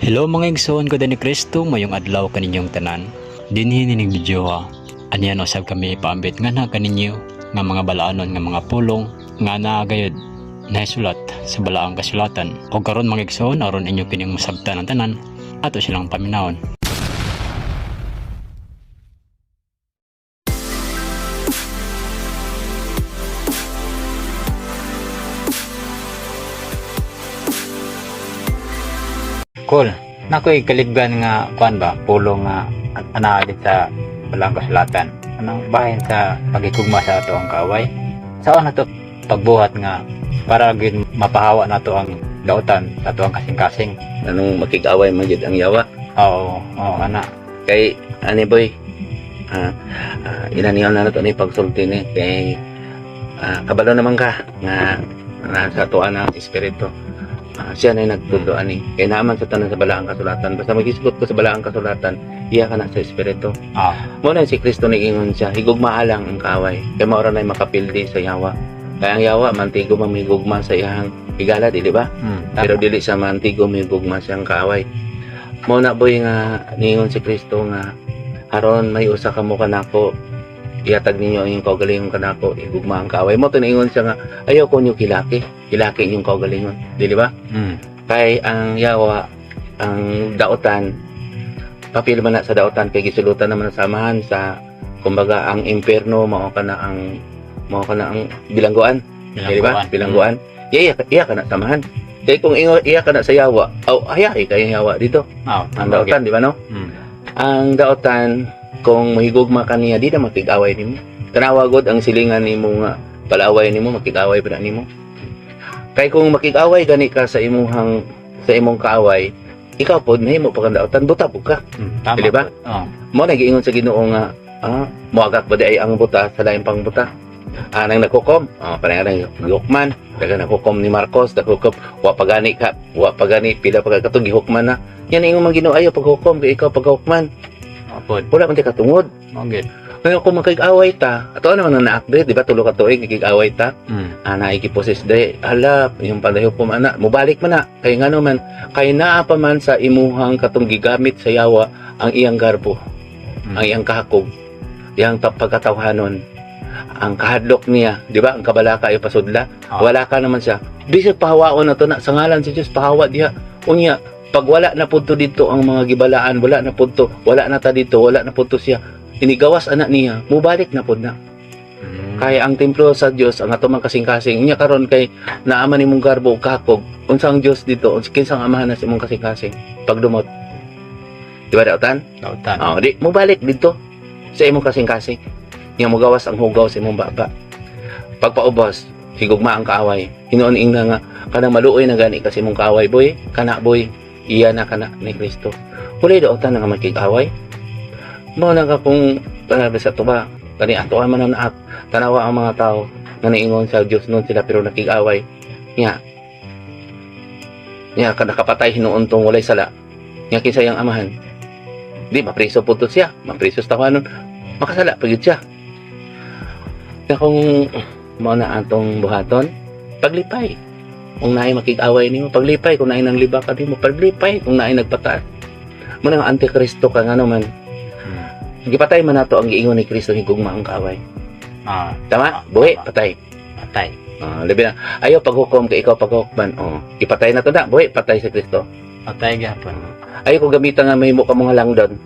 Hello mga igsoon ko ni Kristo, mayong adlaw kaninyong tanan. Dinhi nining video ha. Aniyan usab kami ipaambit nga na kaninyo nga mga balaanon nga mga pulong nga naa gayud nahisulat sa balaang kasulatan. O karon mga igsoon, aron inyo kining masabtan ang tanan, ato silang paminawon. Cool. Nakoy kaligban nga kuan ba, pulong nga anaa sa balaang kasulatan. Anong bahin sa pagikugma sa ato ang kaaway? Saan na to pagbuhat nga para gyud mapahawa nato ang dautan sa ato ang kasing-kasing? Anong makig-away man gyud ang yawa? Oo, oo, ana. Kay ani boy, inaniyon na nato ni pagsulti ni kay kabalo naman ka nga nasa tuwa na ang espiritu. Siya na yung nagtudo ani. Kay naaman sa tanan sa balaang kasulatan. Basta magisgot ko sa balaang kasulatan, iya ka na sa espiritu. Mo na si Kristo niingon siya, higugmaa lang ang kaaway. Kay maura na makapildi sa yawa. Kaya ang yawa mantigo man higugma sa iyang higala, di ba? Tama. Pero dili sa mantigo may gugma siyang kaaway. Mo na boy nga niingon si Kristo nga aron may usa ka mo kanako, ihatag ninyo ang inyong kaugalingon kanako, igugma ang kaaway mo. To niingon siya nga ayaw ko niyo kilaki, kilaki inyong kaugalingon, dili ba? Kay ang yawa, ang daotan, papil man na sa daotan kay gisulutan naman sa samahan sa kumbaga ang impierno, mao ka na ang bilangguan. Di ba? Bilangguan. Iya, iya ka na samahan. Kay kung ingo, iya ka na sa yawa, aw ayahi kay yawa dito. Oo, Ang tama daotan, di ba no? gyud. Ang daotan, kung mahigugma ka niya, di na makig-away nimo. Tanawa god ang silingan nimo nga palaway nimo, makig-away pa na nimo. Kay kung makig-away gani ka sa imong kaaway, ikaw pod nahimo pa kang daotan, buta pud ka. Tama. Dili ba? Oo. Mo na giingon sa Ginoo nga moagak ba di ay ang buta sa lain pang buta. Nang naghukom, parang nang gihukman, daga naghukom ni Marcos, naghukom, wa pa gani ka, wa pa gani pila pa katong gihukman na. Yan ingon man Ginoo, ayo paghukom kay ikaw paghukman. Oo pod. Wala man ti katungod. Mao gyud. Ngayon kung makig-away ta, ato naman ang naakde, di ba tulo ka tuig nakig-away ta, naikiposes de, hala, yung palahukom ana, mubalik man na, kay ngano man, kay naa pa man sa imuhang katong gigamit sa yawa ang iyang garbo, ang iyang kahakog, iyang pagkatawhanon, ang kahadlok niya, di ba? Ang kabalaka ay pasudla. Wala ka naman siya. Bisag pahawaon na to na sa ngalan sa Dios, pahawa diha. Unya, pag wala na pudto dito ang mga gibalaan, wala na pudto, wala na ta dito, wala na pudto siya. Inigawas anak niya, mubalik na pud na. Kaya ang templo sa Dios ang ato mang kasing-kasing. Unya karon kay naaman nimong garbo ug kahakog, unsa ang Dios dito, unsa kinsang amahan na sa imong kasing-kasing pagdumot. Di ba dautan? Dautan. Oh, di mobalik dito sa imong kasing-kasing. Nga mogawas ang hugaw sa imong baba. Pagpaubos, higugma ang kaaway. Hinuon ingna nga kanang maluoy na gani kasi imong kaaway boy, kana boy, iya na kana ni Kristo. Walay daotan nga makig-away. Mao na ka kung panabi sa tuba, kani ato man ang naak, tanawa ang mga tao nga niingon sa Dios noon sila pero nakig-away. Nya. Nya kada kapatay hinuon tong walay sala. Nya kinsa iyang amahan? Di mapriso po to siya, mapriso sa tawanon, makasala pa gyud siya. Kaya kung mao na atong buhaton, paglipay. Kung naay makig-away nimo, paglipay kung naay nanglibak ka nimo, paglipay kung naay nagpataas. Mo na nga antikristo ka ngano man. Gipatay man nato ang giingon ni Kristo, higugma ang kaaway. Tama? Buhi, patay. Patay. Labi na. Ayaw paghukom kay ikaw paghukman. Oh, ipatay na to na. Buhi, patay sa Kristo. Patay gyapon. Ayaw ko gamitan nga mahimo ka mga langdon.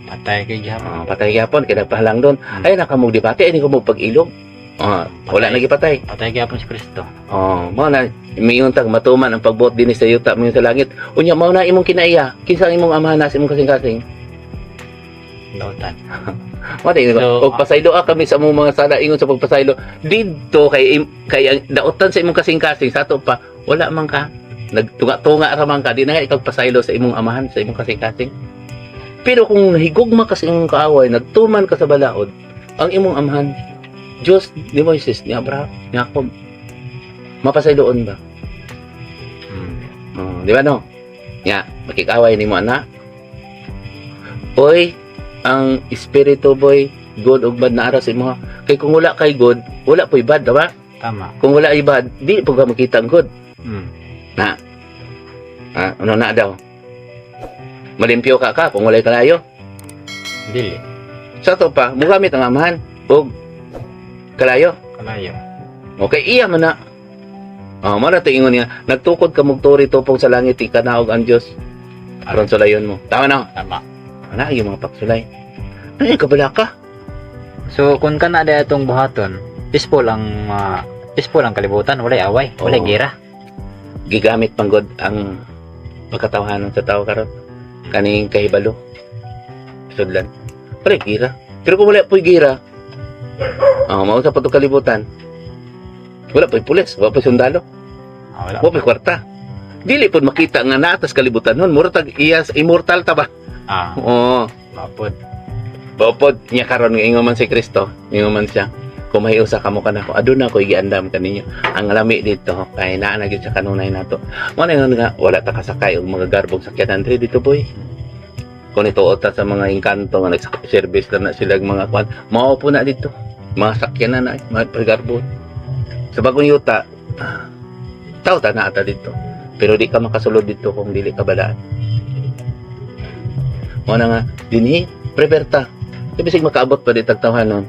Patay kay gyapon. Oh, patay gyapon kay nagpahalang doon. Ay nakamog debate ani ko mo pag-ilog. Oh, wala na gipatay. Patay gyapon si Kristo. Oh, mao na miingon tag matuman ang pagbuot dinhi sa yuta miingon sa langit. Unya mao na imong kinaiya. Kinsa ang imong amahan na sa imong kasing-kasing? Dautan. Mao na ingon. So, Og pasaylo kami sa among mga sala ingon sa pagpasaylo didto kay kay ang daotan sa imong kasing-kasing sa ato pa wala man ka nagtunga-tunga ra man ka, di na ikaw pasaylo sa imong amahan sa imong kasing-kasing. Pero kung nahigugma ka sa imong kaaway, nagtuman ka sa balaod, ang imong amahan Diyos ni Moises, ni Abraham, ni Jacob, mapasayloon ba? Oh, di ba no? Nga, makikaway nimo ana. Oy, ang espiritu boy, good ug bad na ara sa imo. Kay kung wala kay good, wala po'y bad, di ba? Tama. Kung wala ay bad, di po ka makita ang good. Ano na daw? Malimpyo ka ka kung walay kalayo. Dili. Sa ato pa, mugamit ang amahan og kalayo. Kalayo. Okay, iya man na. Oh, mo na to ingon niya, nagtukod ka mugturi tupong sa langit ikanaog ang Dios. Aron sulayon mo. Tama na. Tama. Ana yung mga pagsulay. Ay, kabala ka. So kung kana day atong buhaton, peaceful ang kalibutan, walay away, walay Oo. gira. Gigamit panggod ang pagkatawahanon sa tao karon. Kaning kahibalo. Sudlan. Pare gira. Pero kung wala po'y gira, oh, mao sa patong kalibutan. Wala po'y pulis, wala po'y sundalo, Ah, wala. wala po'y kwarta. Dili pod makita nga naatas kalibutan nun. Mura tag iyas immortal ta ba? Ah, Oo. mapod. Bopod niya karon nga ingon man si Kristo, ingon man siya. Kumahiusa kamo kanako, aduna ko giandam kaninyo. Ang lami dito kay naa na gyud sa kanunay nato. Mo na ingon nga wala ta kasakay og mga garbong sakyanan diri dito, boy. Kung ituot ta sa mga engkanto nga nag-service lang na sila og mga kwan, mao po na dito. Mga sakyanan na mga garbo. Sa bagong yuta, tao ta na ata dito. Pero di ka makasulod dito kung dili ka balaan. Mo na nga dinhi prepare ta. Ibig makaabot pa di tagtawhan nun.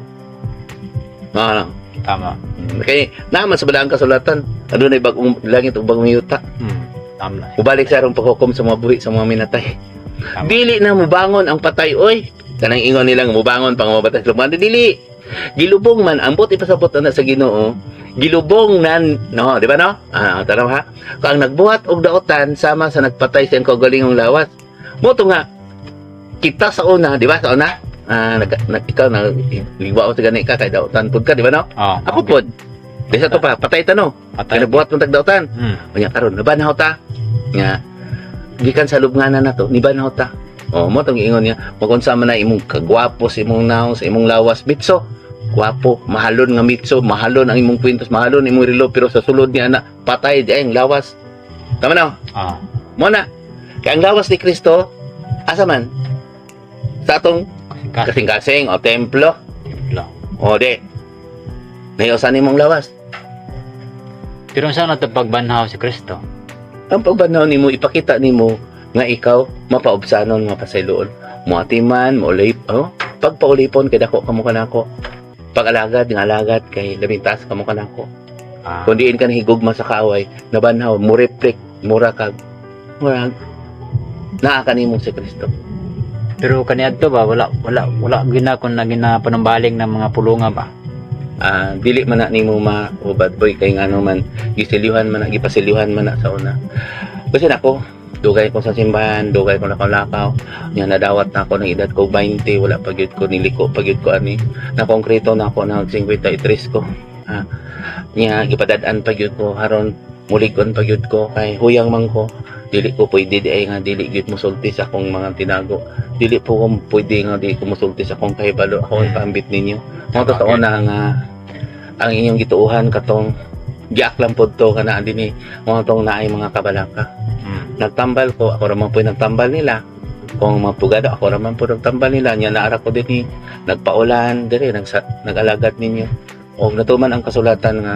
Ano? Tama. Kay naman sa balaang kasulatan, adunay bagong langit ug bagong yuta. Tama. Ubalik sa arong paghukom sa mga buhi sa mga minatay. Tama. Dili na mubangon ang patay oy. Kanang ingon nilang mubangon pang mabatay sa lubong. Dili. Gilubong man ang buot ipasabot ana sa Ginoo. Gilubong nan no, di ba no? Ah, tanaw ha. Kung ang nagbuhat og daotan sama sa nagpatay sa iyang kaugalingong lawas. Mo to nga kita sa una, di ba? Sa una, ikaw na ligwao sa gani ka kay daotan pud ka, di ba no? Oh, Ako pod. Di sa to pa, patay ta no. Patay. Kaya buhat mong tagdaotan. Unya karon nabanhaw ta. Nga gikan sa lubnganan nato, nibanhaw ta. O mo tong giingon niya, magunsa man na imong kagwapo sa imong naong, sa imong lawas, mitso. Gwapo, mahalon nga mitso, mahalon ang imong kwintas, mahalon imong relo, pero sa sulod niya na patay di ang lawas. Tama na? Ah, Mo na. Kay ang lawas ni Kristo asa man? Sa atong kasing kasing-kasing o templo. templo. O di. Nayosan nimong lawas. Pero saan na ito pagbanhaw si Kristo? Ang pagbanhaw nimo ipakita nimo nga ikaw mapaubsanon, mapasayloon. Muatiman, maulip, oh, pagpaulipon kay dako kamo kanako. Pag-alagad nga alagad kay labing taas kamo kanako. Ah, Kung diin ka nahigugma sa kaaway, nabanhaw, mo reflect, mura kag murag naa kanimo si Kristo. Pero kaniadto ba wala wala wala gina kon na ginapanumbaling ng mga pulunga ba? Ah, dili man na nimo maubad boy kay ngano man gisilihan man na gipasilihan man na sa una. Kasi nako, dugay ko sa simbahan, dugay ko lakaw-lakaw. Nya nadawat na ako ng edad ko 20, wala pa gyud ko niliko pa gyud ko ani. Nakongkreto na ako nag 53 ko. Ah, nya gipadad-an pa gyud ko haron muligon pa gyud ko kay huyang man ko. Dili ko pwede di ay nga dili gyud mosulti sa akong mga tinago. Dili po ko pwede nga di ko mosulti sa akong kahibalo. Ako ipaambit ninyo. Mga totoo na nga ang inyong gituohan katong giaklam pod to kana dinhi mga tong naay mga kabalaka. Nagtambal ko, ako raman po nagtambal nila. Kung mapugado, ako raman po nagtambal nila. Nya naara ko dinhi, nagpaulan dire, nag-alagad ninyo. O natuman ang kasulatan nga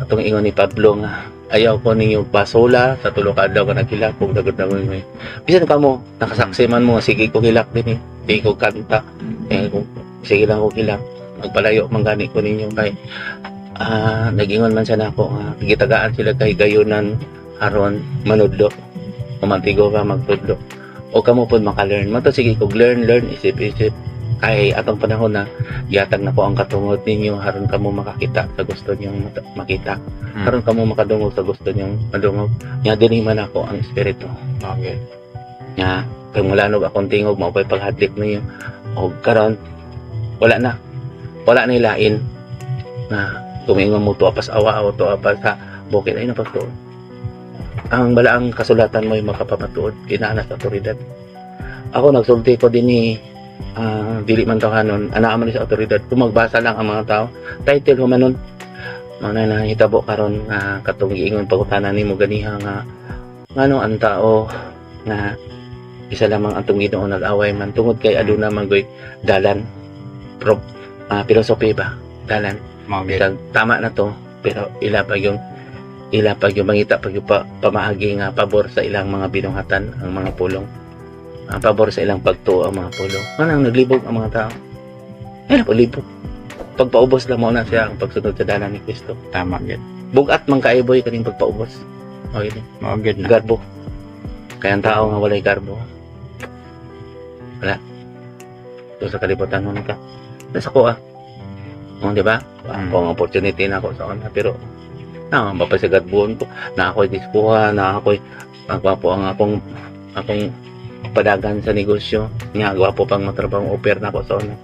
atong ingon ni Pablo nga ayaw ko ninyo basula sa tulo ka adlaw ka naghilak kung dagod na mo. Bisan ka mo, nakasaksi man mo, sige ko hilak din eh. Sige ko kanta. Eh, kung sige lang ko hilak. Magpalayo man gani ko ninyo kay nagingon man siya nako nga gitagaan sila kay gayunan aron manudlo. Umantigo ka magtudlo. O kamo pod maka-learn. Mato sige kog learn, learn, isip, isip. Kay atong panahon na gihatag na ko ang katungod ninyo aron kamo makakita sa gusto niyong makita. Aron kamo makadungog sa gusto niyong madungog. Nya dinhi man ako ang espiritu. Okay. Nya kay mulanog akong tingog mao pa'y paghadlik ninyo. Og karon wala na. Wala na ilain na tumingon mo tuwa pas awa o tuwa pa sa bukid ay napagtuon. Ang balaang kasulatan mo'y makapamatuod kinaanas sa otoridad. Ako nagsulti ko din ni dili man tawhanon, anaa man ni sa otoridad. Kung magbasa lang ang mga tao, title humanon. Mao na nahitabo karon nga katong giingon pagutana nimo ganiha nga ngano ang tao nga isa lamang ang atong Ginoo nag-away man tungod kay aduna man goy dalan pro philosophy ba dalan. Mao gyud. Bisag tama na to pero ila pa yung Ila pag yung mangita pag yung pamaagi nga pabor sa ilang mga binuhatan ang mga pulong. Ang pabor sa ilang pagtuo ang mga pulong. Manang naglibog ang mga tao. Ay, naglibog. Pagpaubos lang mao na siya ang pagsunod sa dalan ni Kristo. Tama gid. Bugat man kaayo, boy, kaning pagpaubos. Okay, Mao gid na. Garbo. Kaya ang tao nga walay garbo. Wala. Ito sa kalibutan mo ka. Nasa ko ah. Oh, di ba? Ako ang opportunity na ako sa una. Pero, na, mapasigarbuon ko. Na ako'y diskuha, na ako'y gwapo ang akong akong padagan sa negosyo. Nga, gwapo pang matrabaho offer na ako sa una.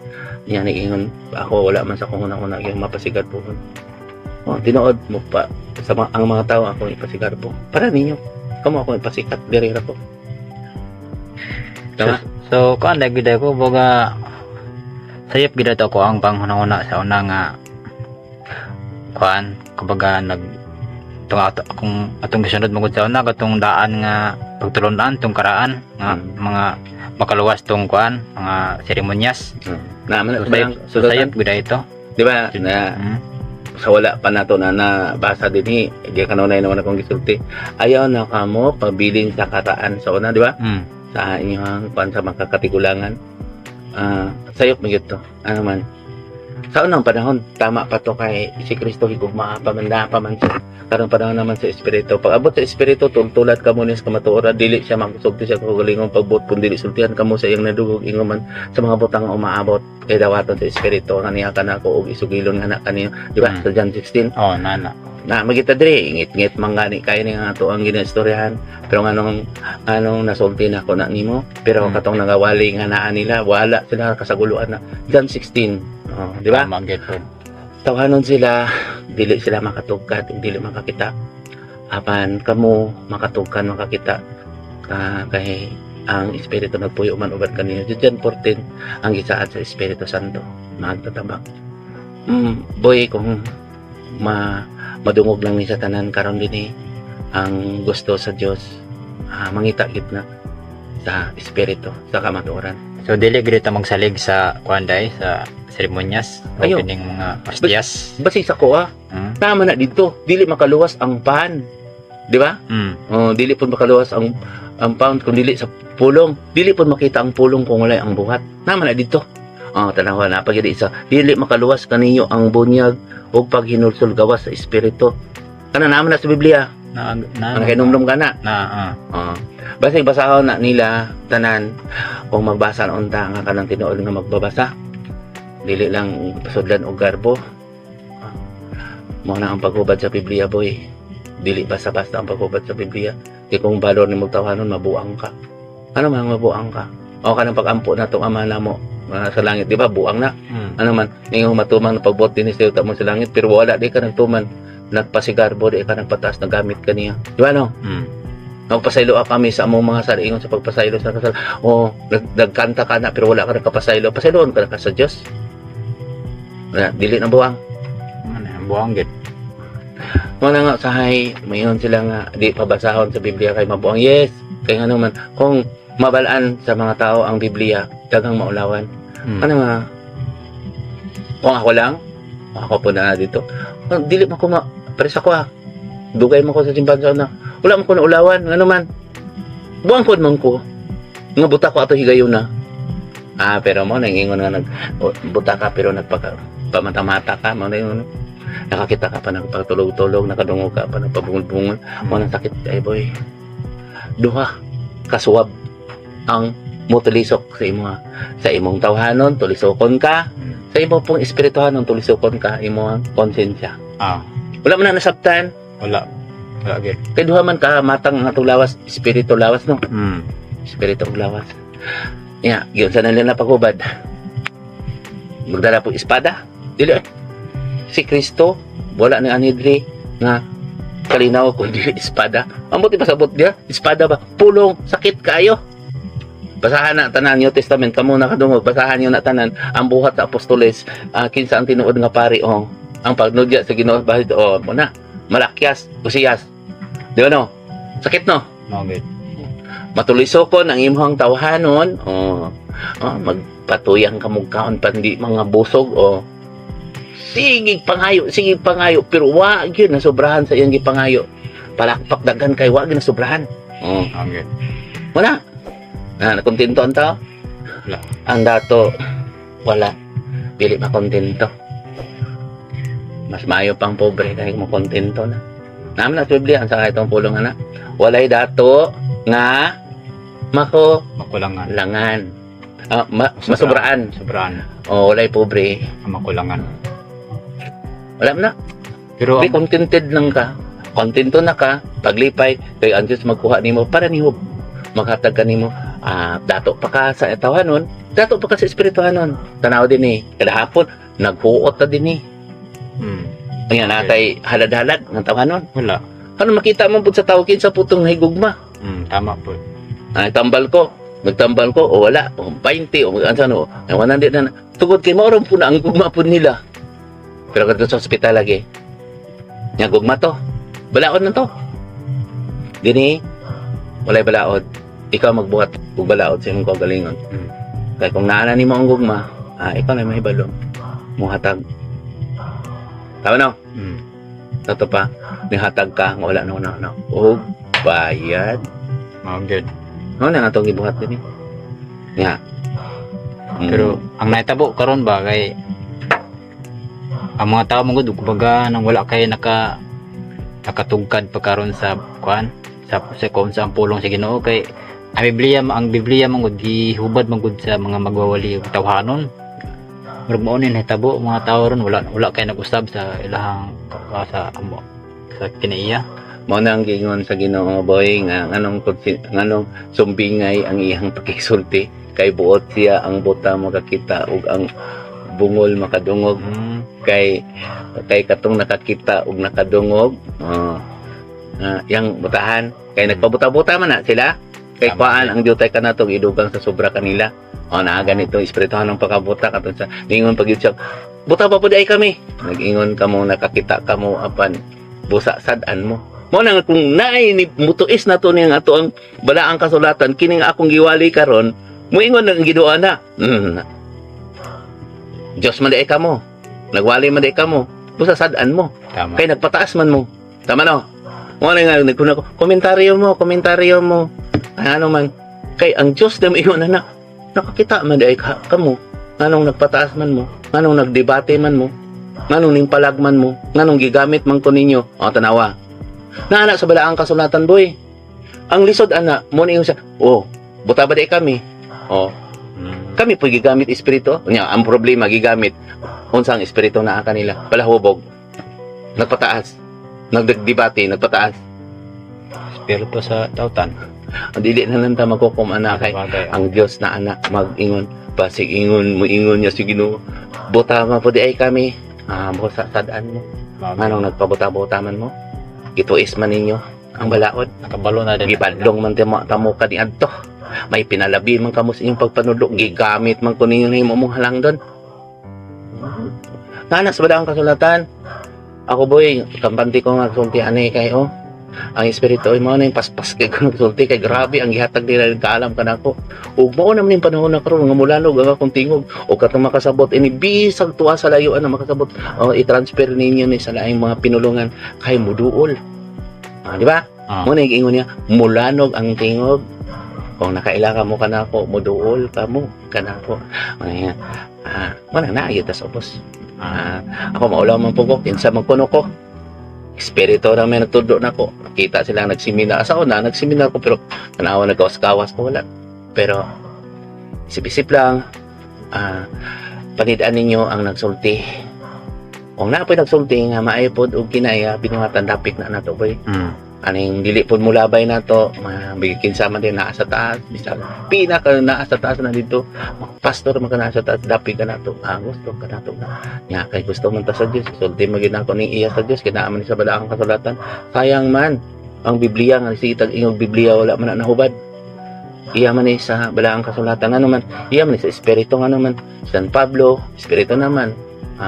Niya niingon, ako wala man sa kong una-una yung mapasigarbuon. Oh, tinuod mo pa sa mga, ang mga tao akong ipasigarbo. Para ninyo. Kamo ako ipasikat, diri ra ko. Tama? So kuan lagi gid ko baga sayop gid ato ko ang panghuna-huna sa una nga kuan, kumbaga nag tung ato akong atong gisunod magud sa una katong daan nga pagtulunan tong karaan nga mga makaluwas tong kuan mga seremonyas. Na man So, so, sayop, sayop, so sayop gid ito. di ba? Na sa wala pa nato na nabasa dinhi, di kanunay naman akong gisulti. Ayaw na kamo pabilin sa karaan sa una, di ba? Sa inyong kuan sa mga katigulangan. Ah, sayop man gyud to. Ano man? Sa unang panahon, tama pa to kay si Kristo higugmaa pa man, naa pa man siya. Karong panahon naman sa Espiritu. Pag abot sa Espiritu, tultulat kamo niya sa kamatuoran, dili siya makusog sa kagalingon pagbot kun dili sultihan kamo sa iyang nadugog ingon man sa mga butang nga umaabot kay dawaton sa Espiritu nga niya kanako og isugilon nga na kaniyo, di ba? Sa John 16. Oh, nana. Na magita diri ngit-ngit man gani kay ni nga ato ang ginaistoryahan, pero nganong anong nasulti na ko na nimo, pero katong nagawali nga naa nila, wala sila kasaguluan na John 16, oh, di ba? Tama gid po. Tawanon sila, dili sila makatugkad, dili makakita, apan kamo makatugkan, makakita ka, kay ang Espiritu nagpuyo man uban kaniyo. John 14 ang gisaad sa Espiritu Santo magtatabang. Boy, kung madungog lang ni sa tanan karon dinhi ang gusto sa Dios, mangita gid na sa Espiritu sa kamatuoran. So dili gid ta magsalig sa kuan day sa seremonyas o Ayo. kining mga ostias. Basi sa kuha, tama na dito, dili makaluwas ang pan, di ba? Oh, dili pud makaluwas ang pound kung dili sa pulong. Dili pud makita ang pulong kung walay ang buhat. Naman na dito. Oh, tanawa na pag isa. Dili makaluwas kaninyo ang bunyag ug paghinulsol gawas sa espiritu. Kana naman na sa Biblia. Na na Ang kainumdum ka na. na ah. Oh. Basta basahon na nila tanan kung magbasa na unta nga kanang tinuod nga magbabasa. Dili lang pasudlan og garbo. Ah. Mao na ang paghubad sa Biblia, boy. Dili basta-basta ang paghubad sa Biblia. Di kung balor ni tawanon, mabuang ka. Ano man mabuang ka? O kanang pag-ampo na tong ama namo sa langit, di ba? Buang na. Ano man, ningon matuman na pagbuot din sa mo sa langit, pero wala di ka nagtuman, nagpasigarbo di ka nagpataas na gamit kaniya. Di ba no? Nagpasaylo kami sa among mga sala ingon sa pagpasaylo sa kasal. O nagkanta ka na pero wala ka nagkapasaylo. Pasayloon ka na ka sa Dios. Wala, dili na buang. Ano, ang buang gid. Mo na nga sahay, mayon sila nga di pabasahon sa Biblia kay mabuang. Yes, kay nga naman kung mabalaan sa mga tao ang Biblia, daghang maulawan. Ano nga? Kung ako lang, kung ako po na dito, dili man ko pares ako ah. Dugay man ko sa simbahan sa una. Wala man ko naulawan, ano man. Buang ko man ko. Nga buta ko ato higayon na. Ah, pero mo nangingon nga oh, buta ka pero nagpaka pamata-mata ka mo na yun. Nakakita ka pa nagpatulog-tulog, nakadungog ka pa nagpabungol-bungol. Mo nang sakit ay, boy. Duha kasuwab ang motulisok sa imo sa imong tawhanon tulisokon ka, sa imo pong espirituhanon tulisokon ka, imo ang konsensya. Wala man na nasabtan. Wala. Wala gid. Kay duha man ka matang ang atong lawas, espiritu lawas, no? Espiritu ug lawas. Ya, yun sa nila napaghubad. Magdala po espada. Dili eh. Si Kristo wala ni anidri nga kalinaw kung dili espada. Ang buti pasabot niya, espada ba? Pulong, sakit kayo. Basahan na tanan New Testament kamo nakadungog, basahan niyo na tanan ang buhat sa apostoles, kinsa ang tinuod nga pari, oh. Ang pagnudya sa Ginoo bahid, oh, mo na. Malakyas, Usiyas. Di ba no? Sakit no? Mao gid. Matulisokon ang imong tawhanon, oh, oh magpatuyang kamugkaon pandi mga busog, oh, sige pangayo, sige pangayo, pero wa gyud nasobrahan sa iyang gipangayo. Palakpak daghan kay wa ginasubrahan. Oh. Okay. Wala. Na nakontento ang tao? Wala. Ang dato wala. Dili makontento. Mas maayo pang pobre kay makontento na. Naman na sa Biblia ang sa itong pulong ana. Walay dato nga mako Makulangan. langan. Ah, masubraan. Sobraan. O walay pobre. Ang makulangan. Wala man na. Pero Di contented lang ka. Kontento na ka, paglipay, kay ang Diyos magkuha nimo para nimo maghatag ka nimo. Ah, dato pa ka sa tawanon, dato pa ka sa espirituhanon. Tanaw din eh, kada hapon naghuot na din eh. Ayan natay halad-halad ng tawanon. Wala. Ano makita mo pud sa tao kinsa putong higugma? Tama po. Ay tambal ko, nagtambal ko o wala, o 20 o ano ano, ay 100 na. Tugod kay mao po na ang gugma pud nila. Pero kadto sa ospital lagi. Nya gugma to. Balaod na to. Dini walay balaod. Ikaw magbuhat og balaod sa imong kaugalingon. Kay kung naa na nimo ang gugma, ikaw na mahibalo. Muhatag. Tama no? Tato pa, nihatag ka nga wala na na na. Og bayad. Mao gyud. Ano na nga itong gibuhat din eh. Nga. Pero ang nahitabo karon ba kay ang mga tao man gud, kumbaga nang wala kay nakatugkad pa karon sa kuan sa kung sa ang pulong sa Ginoo, kay ang Biblia man gud gihubad man gud sa mga magwawali ug tawhanon. Murag mao ni nahitabo mga tao ron, wala wala kay nag-usab sa ilahang sa kinaiya. Mao na ang giingon sa Ginoo, boy, nga nganong sumbingay ang iyang pakisulti, kay buot siya ang buta makakita ug ang bungol makadungog, kay kay katong nakakita ug nakadungog, oh, yang butahan kay nagpabuta-buta man na sila kay kuan ang diutay kanatong idugang sa sobra kanila. O naa ganito espirituhan ng pagkabuta katong sa ningon pag siya buta pa pud ay kami nag-ingon kamo nakakita kamo apan busa sad-an mo. Mo na nga kung naay ni mutuis na to niyang ato ang balaang kasulatan kining akong giwali karon, muingon ang Ginoo na, Diyos man di ay kamo, nagwali man di ay kamo, busa sad-an mo Tama. Kay nagpataas man mo. Tama no? Mo na nga nagkuna ko, komentaryo mo, komentaryo mo. Ay, ano man kay ang Diyos na moingon na nakakita man di ay ka, kamo, nganong nagpataas man mo, nganong nagdebate man mo, nganong nimpalag man mo, nganong gigamit man ko ninyo. O tanawa. Naana sa balaang kasulatan, boy. Ang lisod ana mo ni siya. Oh, buta ba di kami? Oh, kami po gigamit espiritu. Nya, ang problema gigamit unsa ang espiritu naa kanila? Palahubog. Nagpataas. Nagdebate, nagpataas. Espiritu sa tawtan. Ang dili na lang ta magkukum ana kay Bagay. Ang Dios na anak mag-ingon, basig ingon moingon niya si Ginoo. Buta man po di ay kami. Ah, busa sad-an mo. Nganong nagpabuta-buta man mo? Gituis man ninyo ang balaod. Nakabalo na din. Gibadlong man tamo tamo ka ni adto. May pinalabi man kamo sa inyong pagpanudlo, gigamit man ko ninyo nahimo mong halangdon. Nanas ba ang kasulatan? Ako, boy, kampante ko nga sulti ani kay oh. Ang espiritu ay mao na yung paspas kay ko nagsulti kay grabe ang gihatag nila ng kaalam kanako. Ug mao naman yung panahon na karon nga mulanog ang akong tingog o katong makasabot ini bisag tuwa sa layuan na makasabot, oh, i-transfer ninyo ni sa laing mga pinulungan kay muduol. Ah, di ba? Ah. Mo na yung ingon niya, mulanog ang tingog. Kung nakaila ka mo kanako, muduol ka mo kanako. Ay, mo na naayot tas ubos. Ah, ako maulaw man po ko, kinsa man kuno ko. Espiritu ra may nagtudlo na ko. Nakita sila nagseminar. Sa una, nagseminar ko pero tanawa nagkawas-kawas ko, wala. Pero isip-isip lang, panidaan ninyo ang nagsulti. Kung naa po'y nagsulti nga maayo pod og kinaya binuhatan, dapit na nato, boy. Aning dili pod mo labay nato, bigyan kinsa man din naa sa taas, bisag pinaka naa sa taas na dito, pastor man ka naa sa taas, dapit ka nato. Ah, gusto ka nato na nya kay gusto man ta sa Dios, sulti man gid nako ning iya sa Dios, kinaa man ni sa balaang kasulatan. Sayang man ang Biblia nga sitag ingog Biblia, wala man na nahubad. Iya man ni sa balaang kasulatan, ano man iya man ni sa espiritu, nga naman San Pablo espiritu naman,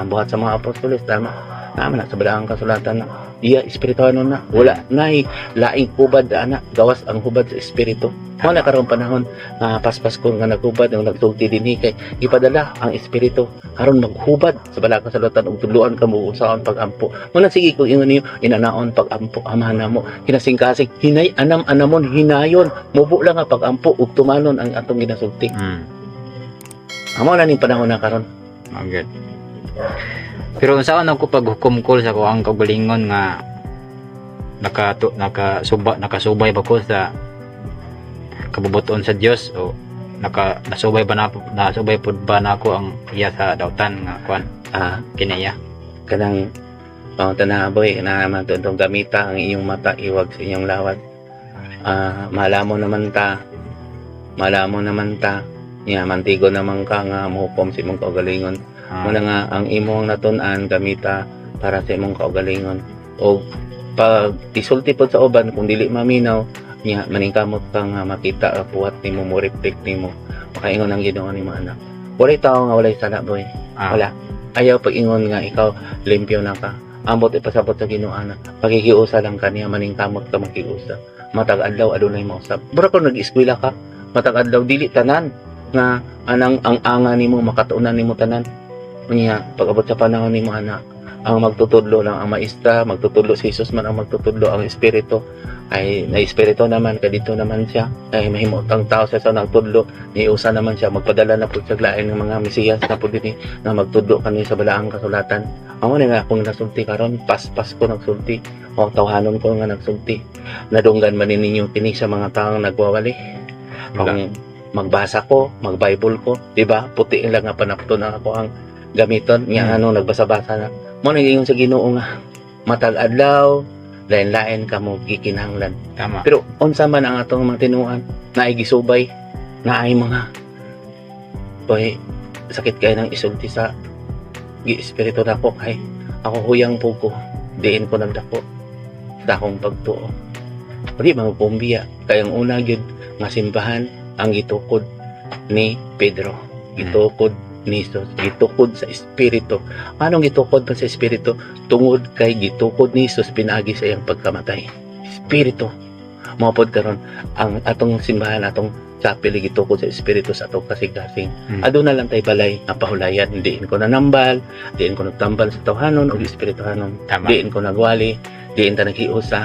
buhat sa mga apostoles, tama naman na sa balaang kasulatan na. Iya, espirituhanon na. Wala na laing hubad ana, gawas ang hubad sa espiritu. Wala karon panahon nga paspas ko nga naghubad ang nagsulti dinhi kay gipadala ang espiritu karon maghubad sa balaang kasulatan ug tudloan kamo unsaon pag-ampo. Muna sige kung ingon niyo inanaon pag-ampo, Amahan namo, kinasingkasing hinay anam anamon hinayon mubo lang nga pag-ampo ug tumanon ang atong ginasulti. Amo na ning panahon na karon. Okay. Pero unsaon ako paghukom, Kol, sa kuang kaugalingon nga nakasubay ba ko sa kabubuton sa Dios o nasubay pud ba nako ang iya sa dautan nga kuan kiniya? Kanang oh, tanaboy na naman itong gamita ang iyong mata iwag sa inyong lawat. Malamo naman ta nya mantigo naman ka nga mohukom sa imong kaugalingon. Muna nga ang imong natun-an gamita para sa imong kaugalingon o pag isulti pod sa uban kung dili maminaw nya maningkamot ka nga makita ang buhat nimo, mo reflect nimo, makaingon ang Ginoo nimo, anak. Walay tao nga walay sala, boy. Wala. Ayaw pag-ingon nga ikaw limpyo na ka. Ambot ipasabot sa Ginoo ana. Pakikiusa lang kaniya, maningkamot ka makiusa. Matag adlaw adunay mausab. Mura kung nag-eskwela ka, matag adlaw dili tanan nga anang ang anga nimo makatuonan nimo tanan. Unya pag-abot sa panahon nimo ana, ang magtutudlo lang ang maestra, magtutudlo si Jesus man ang magtutudlo ang espiritu ay na espiritu naman kay dito naman siya ay mahimot ang tao siya sa nagtudlo, niusa naman siya magpadala na pud sa lain ng mga Mesiyas na pud dinhi nga magtudlo kani sa balaang kasulatan. Amo na nga akong nasulti karon, paspas ko nagsulti o tawhanon ko nga nagsulti. Nadunggan man ninyo kini sa mga taong nagwawali. Kung magbasa ko, mag-Bible ko, di ba? Puti lang nga panapton ang ako ang gamiton nga ano nagbasa-basa na. Mo nang ingon sa Ginoo nga matag adlaw lain-lain kamo gikinahanglan. Pero unsa man ang atong mga tinuan, naay gisubay, naay mga boy, sakit kay nang isulti sa gi-espiritu nako kay ako huyang po ko, diin ko nagdako sa akong pagtuo. Di mga pumbiya, kay ang una gyud nga simbahan ang gitukod ni Pedro, gitukod ni Jesus, gitukod sa Espiritu. Anong gitukod pa sa Espiritu? Tungod kay gitukod ni Jesus pinaagi sa iyang pagkamatay. Espiritu. Mao pod karon ang atong simbahan, atong chapel, gitukod sa Espiritu sa atong kasing-kasing. Aduna lang tay balay nga pahulayan, diin ko nanambal, diin ko nagtambal sa tawhanon ug espirituhanon, diin ko nagwali, diin ta naghiusa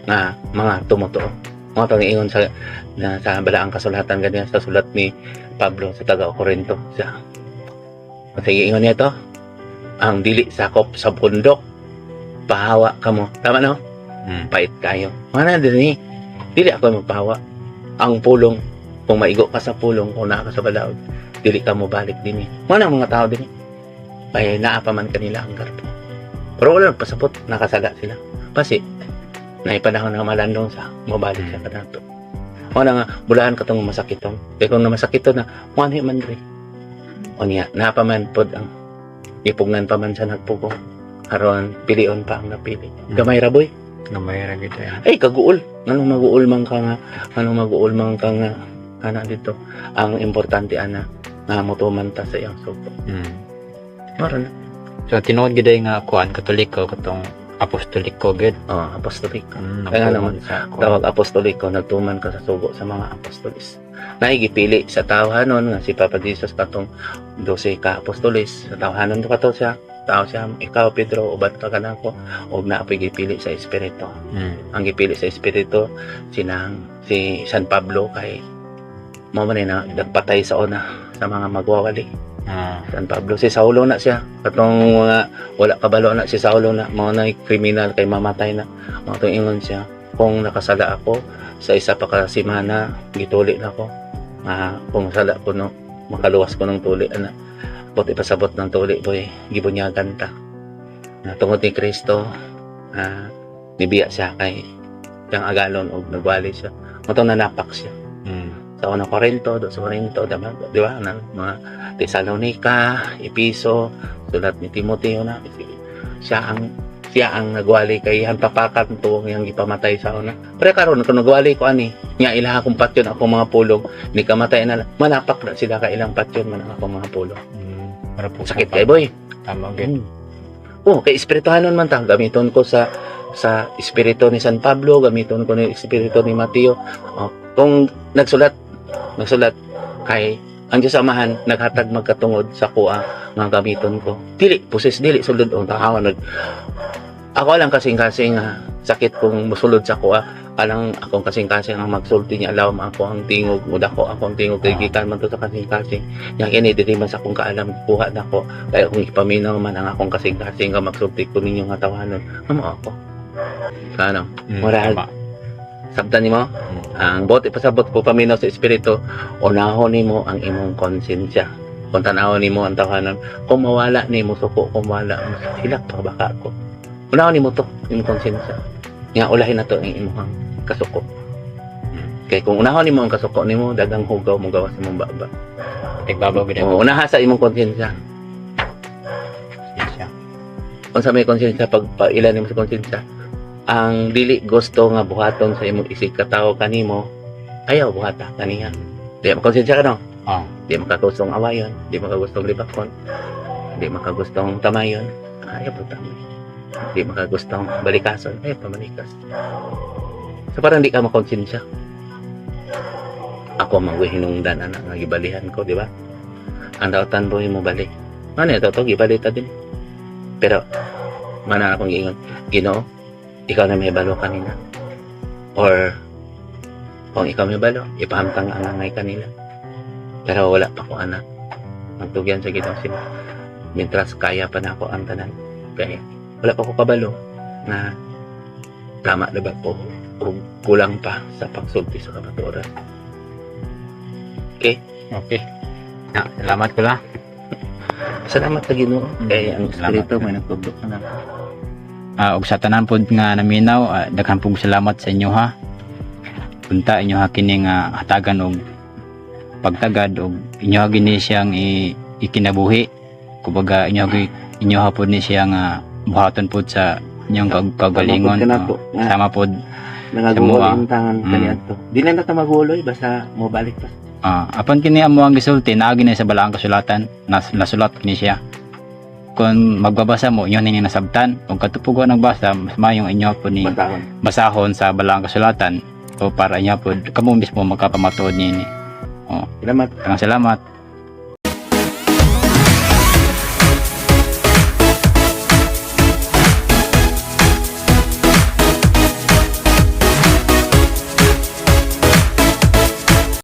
nga mga tumutuo. Mga tong ingon sa na, sa balaang kasulatan ganyan sa sulat ni Pablo sa taga Corinto siya. Sige, ingon niya to, ang dili sakop sa bundok, pahawa kamo. Tama, no? Mm. Pait kayo. Mana din eh. Dili ako magpahawa. Ang pulong, kung maigo ka sa pulong, kung naa ka sa balaod, dili ka mo balik din eh. Mana ang mga tao din eh. Ay, naa pa man kanila ang garbo. Pero wala nagpasabot, nakasala sila. Kasi, naipanahon na malandong sa, mabalik siya kanato. Wala nga, bulaan ka tong masakiton. Kaya kung namasakiton na, wani man rin. O niya, naa pa man pod ang ipugnan pa man sa nagpugong. Aron, pilion pa ang napili. Gamay ra, boy. Gamay ra gid eh. Ay, kaguol. Anong maguol man ka nga, anong maguol man ka nga, ana dito. Ang importante, ana, nga motuman ta sa iyang sugo. Mara na. So tinuod gid ay nga kuan Katoliko katong apostoliko gid. Oh, apostoliko. Kaya nga naman, Sa kuan. tawag apostoliko, nagtuman ka sa sugo sa mga apostolis. Naigipili sa tawhanon nga si Papa Jesus katong 12 ka apostolis. Sa tawhanon to kato siya. Tao siya, ikaw Pedro, uban ka kanako, og naapoy gipili sa espiritu. Ang gipili sa espiritu sinang si San Pablo kay mo man na nagpatay sa una sa mga magwawali. San Pablo, si Saulo na siya katong mga wala kabalo na si Saulo na mao na kriminal kay mamatay na mao tong ingon siya, kung nakasala ako sa isa pa ka semana, gituli na ko. Kung sala ko no, makaluwas ko ng tuli ana. Bot ipasabot ng tuli, boy, gibunyagan ta na tungod ni Kristo, nibiya siya kay siyang agalon og nagwali siya mao nanapak siya sa unang Korinto, do sa Korinto, diba? Di ba? Na, mga Tesalonica, Episo, sulat ni Timoteo na siya ang nagwali kay han papakan to yang gipamatay sa una. Pero karon kung nagwali ko ani, nya ilaha kong patyon ako mga pulong, ni kamatay na manapak na sila ka ilang patyon man ang akong mga pulong. Para po Sakit kay, boy. Tama gid. Oh, kay espirituhanon man ta, gamiton ko sa espiritu ni San Pablo, gamiton ko ni espiritu ni Mateo. Oh, kung nagsulat, nagsulat kay ang Diyos Amahan naghatag magkatungod sa kuha nga gamiton ko. Dili poses, dili sulod ang tahawan nag ako lang kasing-kasing sakit kung musulod sa kuha alang akong kasing-kasing ang magsulti niya, alaw ako ang tingog mudako ako ang tingog kay gikan man to sa kasing-kasing niya. Kini dili man sa akong kaalam, kuha nako kay akong ipaminaw man ang akong kasing-kasing nga magsulti ko ninyo nga tawanon amo ako ano. Murag. Tama. Sabtan nimo ang bote pasabot ko paminaw sa espiritu, unahon nimo ang imong konsensya. Kung tan-awon nimo ang tawanan, kung mawala nimo suko, kung mawala hilak pa baka ako, unahon nimo to imong konsensya nga ulahin na to ang imong kasuko, kay kung unahon nimo ang kasuko nimo, dagang hugaw mo gawas imong baba. Tigbabaw gid. O, unaha sa imong konsensya. Siya. Unsa may konsensya, pag pailan nimo sa konsensya ang dili gusto nga buhaton sa imong isig katawo kanimo, ayaw buhata kaniya. Di makonsensya ka, no? Oh. Di makagustong awayon, di makagustong libakon, di makagustong tamayon, ayaw po tamay, di makagustong balikason, ayaw pa balikas. So parang di ka makonsensya. Ako manggoy hinungdan anak nga gibalihan ko, di ba? Ang dautan mo mo balik ano ito to gibalita din, pero mana akong giingon, "Ginoo, ikaw na may balo kanina," or kung ikaw may balo, ipahamtang ang angay kanila. Pero wala pa ko anak. Magtugyan sa Ginoo sila. Mientras kaya pa na ako ang tanan. Kaya wala pa ko kabalo na tama na ba ko o kulang pa sa pagsulti sa kamatuoran. Okay. Na, salamat ko lang. Salamat sa Ginoo. Kay ang Salamat. Espiritu may nagtudlo ka na. Ug sa tanan pod nga naminaw, daghan pong salamat sa inyo ha. Punta inyo ha kini nga hatagan og pagtagad og inyo ha gini siyang ikinabuhi. Kumbaga inyo ha pod ni siya nga buhaton pod sa inyong kaugalingon. Sama pod kanato. Oh, sama pod. Nangagulol Sa mua. ang tangan kaniadto. Di na ta maguloy basta mo balik pa. Apan kini amo ang gisulti naa gini sa balaang kasulatan, nasulat kini siya. Kung magbabasa mo, inyo ninyo nasabtan. Kung katupugo nagbasa, mas mayong inyo po ni Batahon. Basahon sa balaang kasulatan o para inyo po kamo mismo makapamatuod niini. Salamat. Maraming salamat.